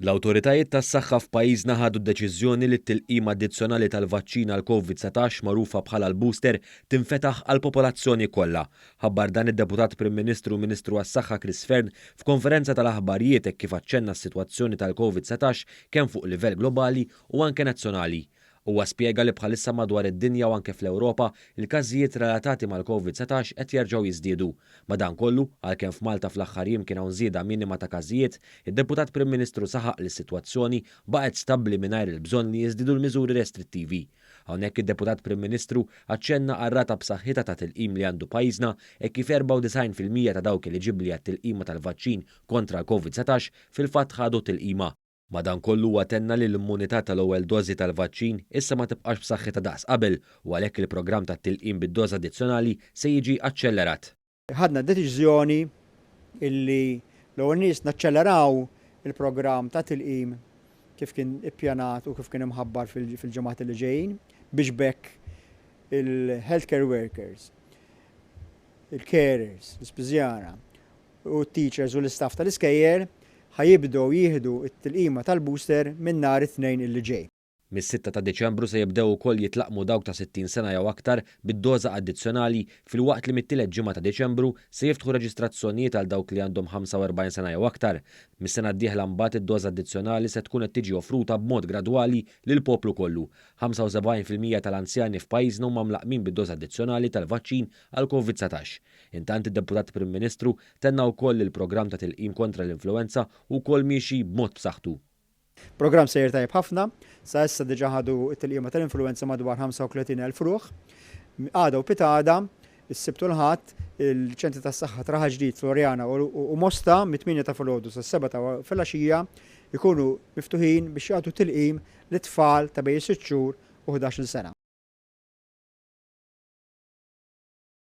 L-awtoritajiet tas-saħħa f'pajjiżna ħadu d-deċiżjoni li t-tilqim addizzjonali tal-vaċċin għall-Covid 19 magħrufa bħala l-booster tinfetaħ għall-popolazzjoni kollha. Ħabbar dan id-Deputat Prim Ministru u Ministru għas-Saħħa Chris Fearne f'konferenza tal-aħbarijiet hekk kif aċċenna s-sitwazzjoni tal-Covid 19 kemm fuq livell globali u anke nazzjonali. Huwa spjega li bħalissa madwar id-dinja u anke fl-Ewropa, il-każijiet relatati mal-Covid 19 qed jerġgħu jiżdiedu. Madankollu, għalkemm f'Malta fl-aħħar jiem kien hawn żieda minima ta' każijiet, id-Deputat Prim Ministru saħaq li s-sitwazzjoni baqgħet stabbli mingħajr il-bżonn li jiżdiedu l-miżuri restrittivi. Hawnhekk id-Deputat Prim Ministru aċċenna għar-rata b'saħħitha ta' tilqim li għandu pajjiżna hekk kif 94% ta' dawk eliġibbli għat-tilqima tal-vaċċin kontra l-Covid 19 fil-fatt ħadu t-tilqima. Madankollu huwa tenna li l-immunità tal-ewwel dożi tal-vaċċin issa ma tibqax b'saħħitha daqs qabel u għalhekk il-programm tat-tilqim bid-doża addizzjonali se jiġi aċċellerat. Ħadna d-deċiżjoni illi l-ewwel nies naċċelleraw il-programm ta' tilqim kif kien ippjanat u kif kien imħabbar fil-ġimgħat li ġejjin biex b'hekk il-healthcare workers, il-carers, l-ispiżjara u t-teachers u l-istaff tal-iskejjel ħa jibdew jieħdu t-tilqima tal-booster minn nhar it-Tnejn illi ġej. Mis-sitta ta' Diċembru se jibdew ukoll jitlaqqmu dawk ta' 60 sena jew aktar bid-doża addizzjonali filwaqt li mit-tielet ġimgħa ta' Diċembru se jiftħu reġistrazzjonijiet għal dawk li għandhom 45 sena jew aktar. Mis-sena d-dieħla mbagħad id-doża addizzjonali se tkun qed tiġi offruta b'mod gradwali lill-poplu kollu. 75% tal-anzjani f'pajjiżna huma mlaqqmin bid-doża addizzjonali tal-vaċċin għall-Covid 19. Intant id-Deputat Prim Ministru tenna wkoll li l-programm ta' tilqim kontra l-influwenza wkoll miexi b'mod b'saħħtu. Programm sejjer tajjeb ħafna. Sa issa diġà ħadu t-tilqima tal-influwenza madwar 35,000 ruħ. Għada u pitgħada, is-Sibt u l-Ħadd, il-ċentri tas-saħħa ta' Raħal Ġdid, Floriana u Mosta mit-tmienja ta' filgħodu sas-sebgħa ta' filgħaxija jkunu miftuħin biex jagħtu tilqim lit-tfal ta' bejn sitt xhur u ħdax-il sena.